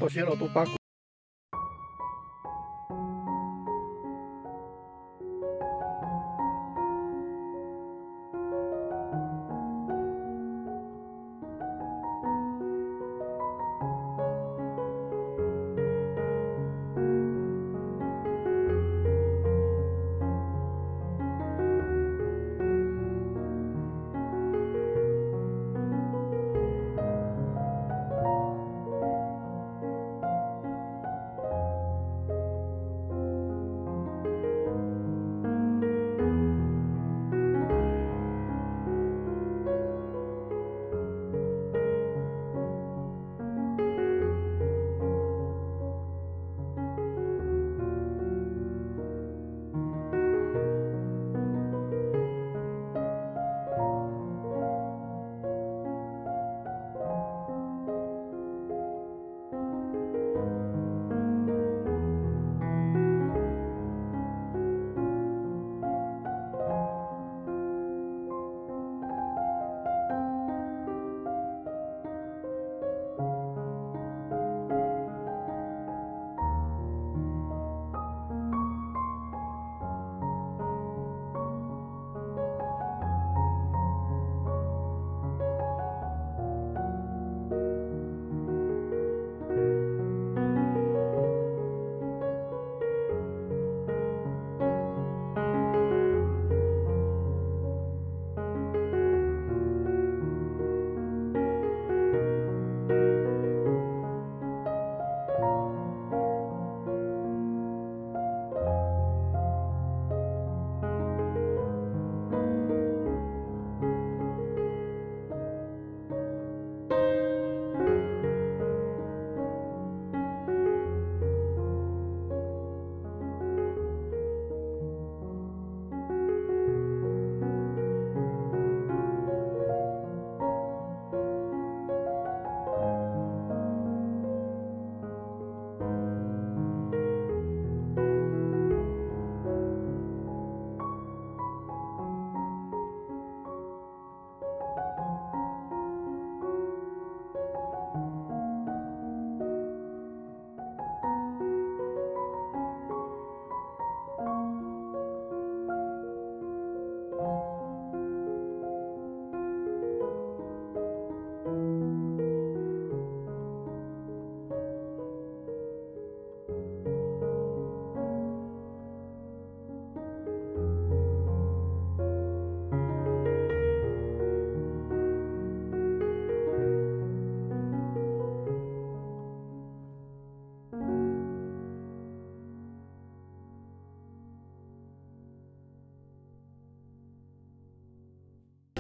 toj siab no tuaj pab kuv.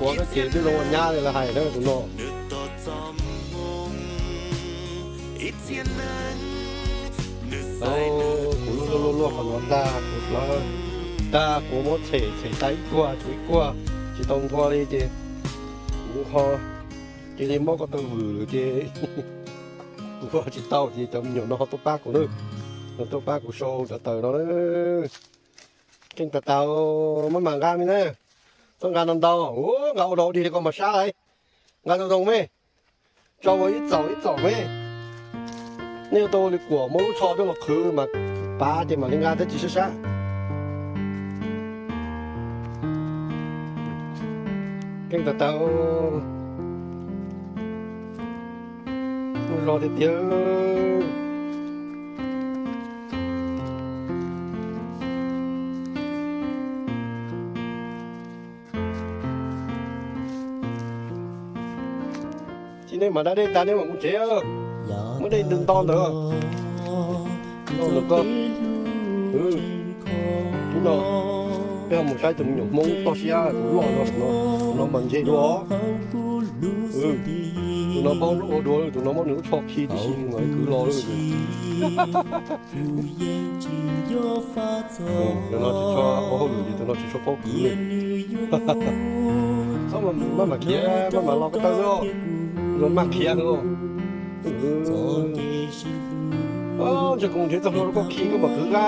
Ua kab ces twb zoo ua nyab li lawv hais na tus no. Kuv luaj luaj luaj qhov no tag, kuv hlawv tag, kuv muab tshem tshem tag ib kuag tshuav ib kuag tsis tau nqua li ces kuv ho cia li mob ko taw vwm lawm ces nqua tsis tau ces cov me nyuam no ho tuaj pab kuv na, tuaj pab kuv sau cov taws no na. Keej tas tas, maj mam nqa me na, txhob nqa ntau ntau, nqa ua dog ua dig li koj mas sab lauj. Nqa zoo zoo me, tso ua ib txaum ib txaum me. Nej yuav tau ua li kuam muab lub tsho coj los qhwv mas pav ces mam li nqa thiab tsis sab sab. Keej tas tas, muaj zog tiag tiag. Ces nej mam da dej tas nej mam mus tsev, muab dej ntws nto ntawd. Ntawm koj, ib no peb ho mus saib tus me nyuam Hmoob toj siab tus loj no, tus no mas ntse dua. Tus no paub ua dua, tus no muab nws lub tsho khi tib si mas kwv los lawm. Tus no tsis tshua ua hauj lwm ces tus no tsis tshua paub kwv li. Txhob maj mam khiav, maj mam los ko taw, zoo maj khiav no. Ntshe kuv nrhiav txog hlua rau koj khi koj mam kwv qa.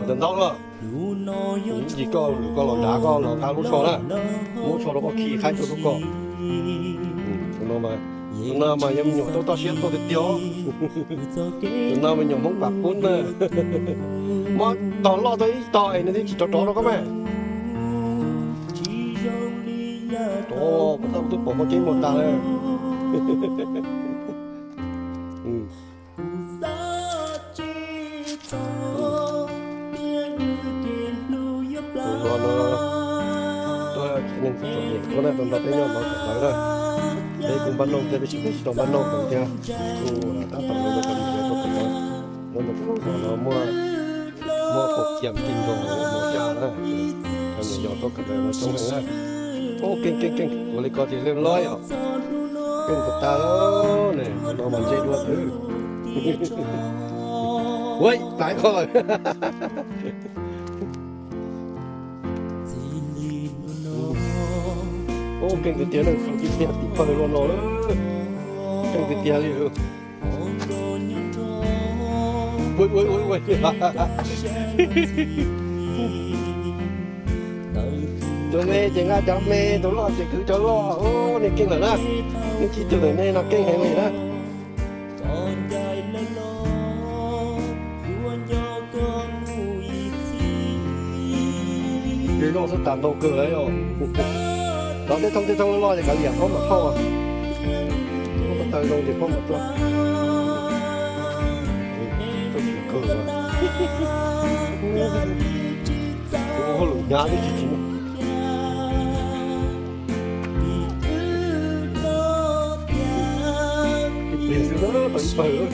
Ntau ntau los, ib ntsis koj lwm koj los nrad koj los nqa lub tsho na, muab tsho rau koj khi qhaib tsho rau koj. Tus no mas Tus no mas yog me nyuam tau toj siab tuaj tiag tiag. Tus no me nyuam Hmoob Pam Pub na. Muab tog loj tau ib tog es nws thiaj tsis rov rov rau koj mas. Rov, koj tau tub pom muaj ceeb muaj tag lawm. Tus no, tuaj tsis neeg txom nyem tuaj na, tus nrog peb nyob no txom tawv na. Peb kuj npaj noj thiab, peb tsis, peb tsis tau npaj noj ntau thiab. Kuj tab tom los rau pem no, rau pem no, no muaj, muaj kaum kiam tis nkaus mus xya na. Cov nyuam yaus tuaj kawm ntawv no coob heev na. Ua keej keej keej, ua li ko ces lej loj os. Keej puas tag ne, no mas ntsej dua xwb. Ua, plaiv koj. Ua keej tiag tiag na, tib tiag tim pawg luaj no, keej tiag tiag li. Ua, ua, ua, ua. Tus me ces nqa cov me, tus loj ces kwv cov loj. Ua, nej keej lawm na, nej tsis tug lawm, nej no keej heev li na. Tej zoo xwb tas ntau kawg lawm os. Cov tej thooj tej thooj loj loj ces kav liam, phob mam thauj. Phob ko taw zoo ces phob mam tuaj. Tuaj tsis kawg. Ua hauj lwm hnyav twb tsis tsim. Ib pliag xwb na, pawg ib pawg.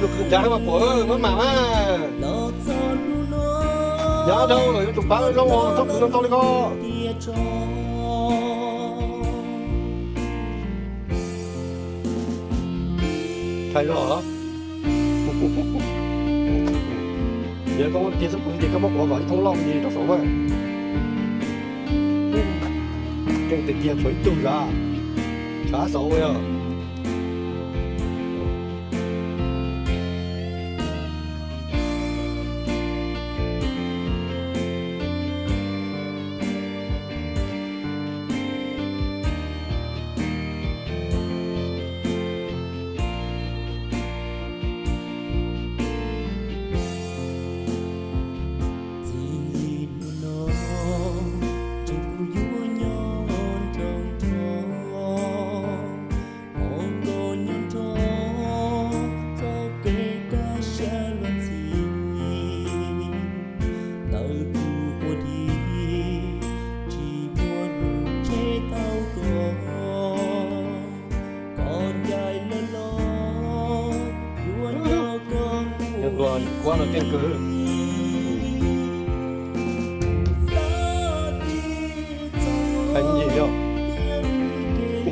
Tus kwv nrad mas pom maj mam mas. Nyob dhau los yuav tsum pab zoo os, txhob kwv ntau ntau li ko. Thaij zog los. Yog koj muab tiag xub pwg ces koj muab kuv kom ib thooj loj li rau saum mas. Keej tiag tiag, tshuav ib tug zam, tshav saud yog. Nws hluas kuab no keej kawg. Hais me ntsis yog,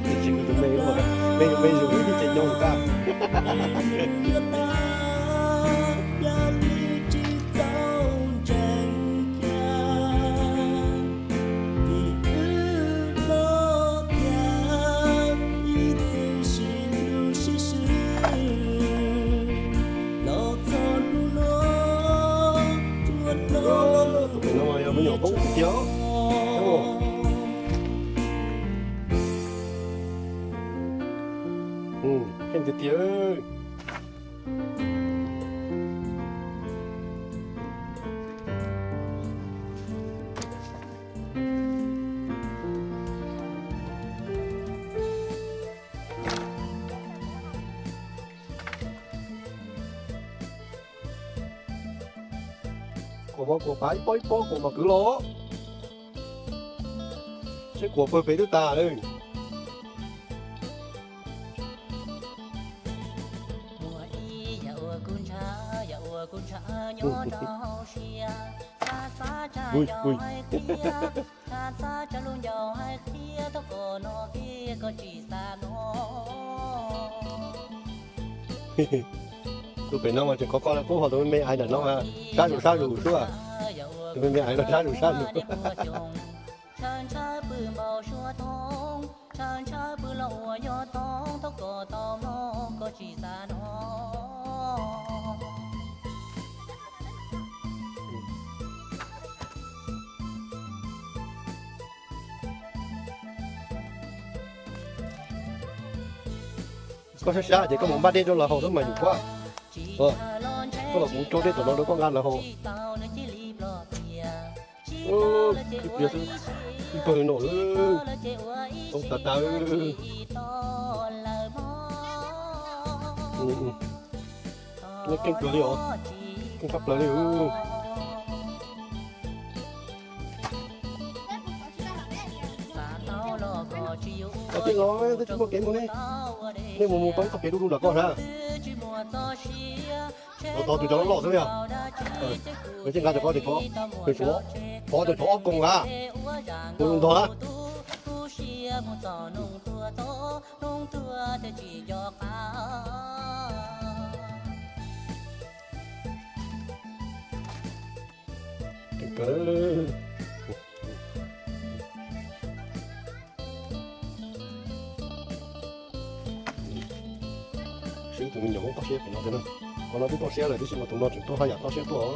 tsis kuv tus me, me tus me zus ib ce nyob tag. Tus pem no yog me nyuam Hmoob tiag tiag. Keej tiag tiag. Kuv mas kuv pav ib pob ib pob kuv mam kwv los. Seb kuv pawg pem twb tas lawm. Tus pem no mas tseem khov kho li qub, ho tus me me aiv nram no sab zus sab zus xwb. Tus me me aiv no sab zus sab zus. Koj sab sab ces koj mus npaj dej rau lawv haus xwb mas yus kuab. Koj los kuv rau dej tom no rau koj nqa lawv haus. Ib pliag xwb, ib pawg li no, toob tas tas. Nej keej kawg li os, keej tshaj plaws li. Tij laug, twb tsis muaj kev mus ne, nej mus mus tau ib txoj kev du du nram koj sab. Los tod tus cov loj loj xwb yog. Ces nqa cov ko, cov, cov, cov ob koos a, mus ntog na. Sib tus me nyuam muab toj siab pem no thiab na. Qhov no twb toj siab lawm tab sis mas tus no tseem tuaj haj yam toj siab tuaj.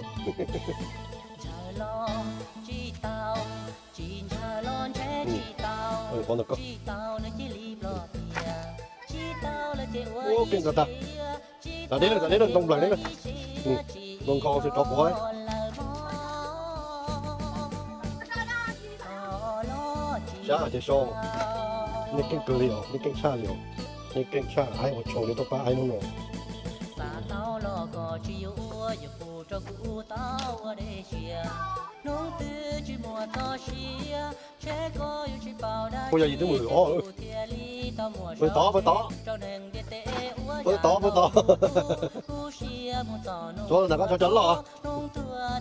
Ua keej tag tag. Tam deb lawm, tam deb lawm, ntoo nplaim deb lawm. Ntoo nkhaus xwb rov quav. Sab ces so. Nej keej kawg li os, nej keej tshaj li os. Nej keej tshaj, aib ua tshau nej tuaj pab aib hnub no. Kuv yog yim twb mus lwm ob. Pawg tod, pawg tod. Pawg tod, pawg tod. Tsuav ntawm koj cov cov loj.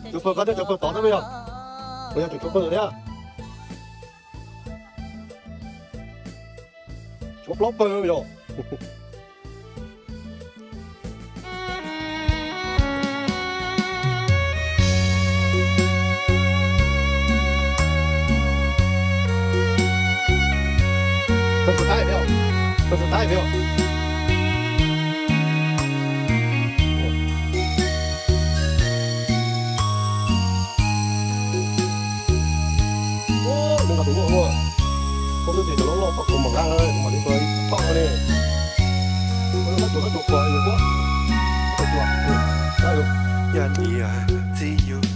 Tshuav pawg koj thiab tshuav pawg tod xwb yog. Kuv yog tseem tshuav pawg thiab. Tshuav plaub pawg yog. Pawg xus tab peb, pawg xus tab peb. Nqa tus luaj luaj, koj twb tias cov loj loj pom kuv mam nqa, kuv mam li tua ib thoj li. Koj tus koj tus pom yus kuab, koj tus, koj tus. Yog niam txiv yus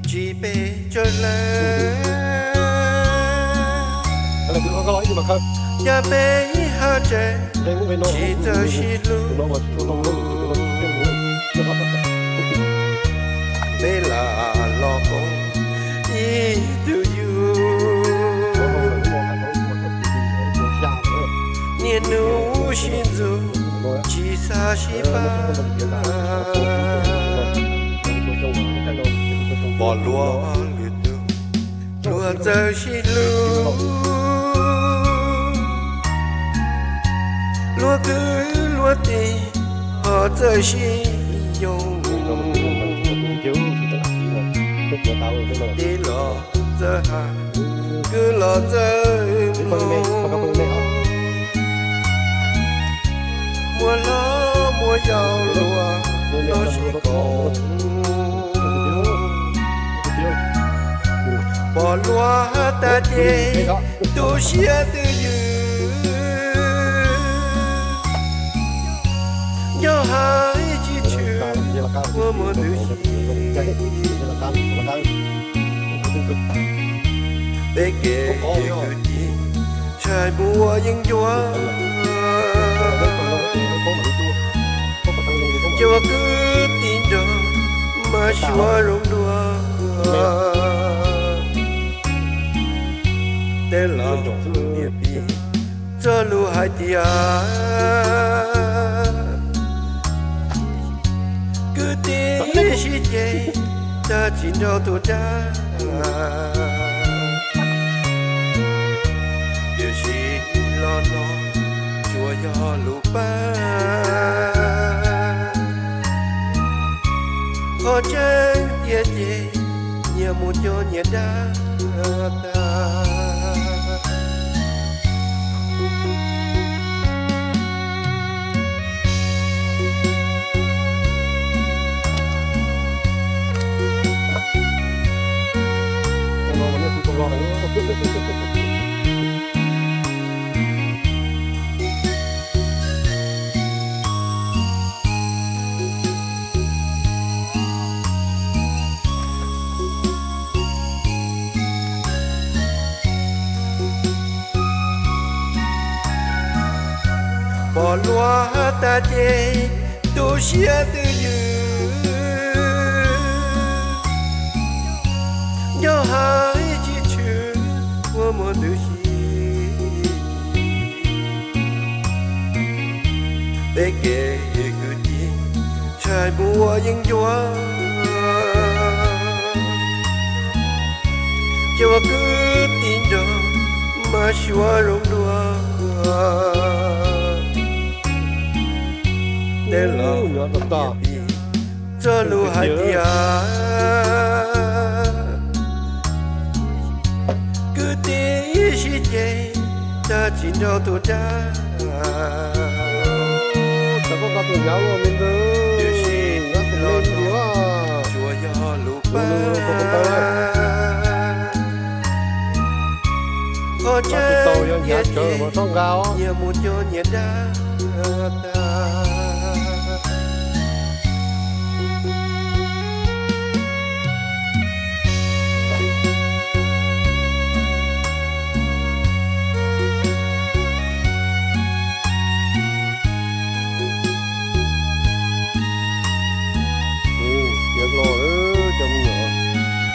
tsis peb tsawg leej, yog peb haj tseem tsis txawj sib hlub. Peb lam los koom ib tug yug, niaj hnub sib ntxub tsis xav sib pab. Pom luag lwm tus luag txawj sib hlub, luag kwv luag tij ho txawj sib yoo. Tij los txawj hais, kwv los txawj mloog, muaj hlob muaj yau luag tau sib koom. Pom luag tag ces tu siab twj ywm, nco hais tsis tshwm ua muag ntws si. Peb kev kwv tij ntshai muaj yeeb ncuab, ces ua kwv tij nrog mas suav zoo dua. Tej laus niam txiv txoj lus hais tias, kwv tij sib ceg tag tsis nrog tuag dag. Tiam sis los no tsuas yog lus pab, qhov tseeb tiag ces nyias mus cog nyias dag tag. Has tas ces tu siab twj ywm, nco hais tsis tshwm ua muag ntws si. Peb kev kwv tij ntshai mus ua yeeb ncuab, ces ua kwv tij nrog mas suav zoo dua. Tej laus txoj lus hais tias kwv tij sib ceg, tag tsis nrog tus dag. Tiam sis los no tsuas yog lus pab, qhov tseeb tiag ces nyias mus cuag nyias dag tag. Ciav los lawm cov me nyuam,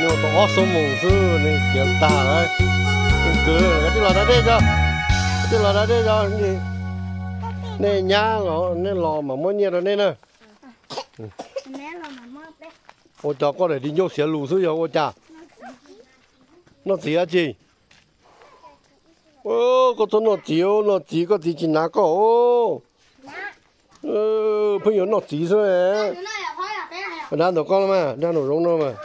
nyuam tau ob xuab moos xwb nej ciav tag lawm. Kwv, koj twb los da dej tso, koj twb los da dej tso. Nej nyab los, nej los mas muab nyiaj rau nej na. Ua cas koj daim di ncauj xiav lus xwb yog ua cas? Noj txiv dab tsi? Koj txhob noj txiv, noj txiv koj txiv tsis hnav koj. Pheej yuav noj txiv xwb. Dab ntawm koj no mas, dab nraum zoov no mas.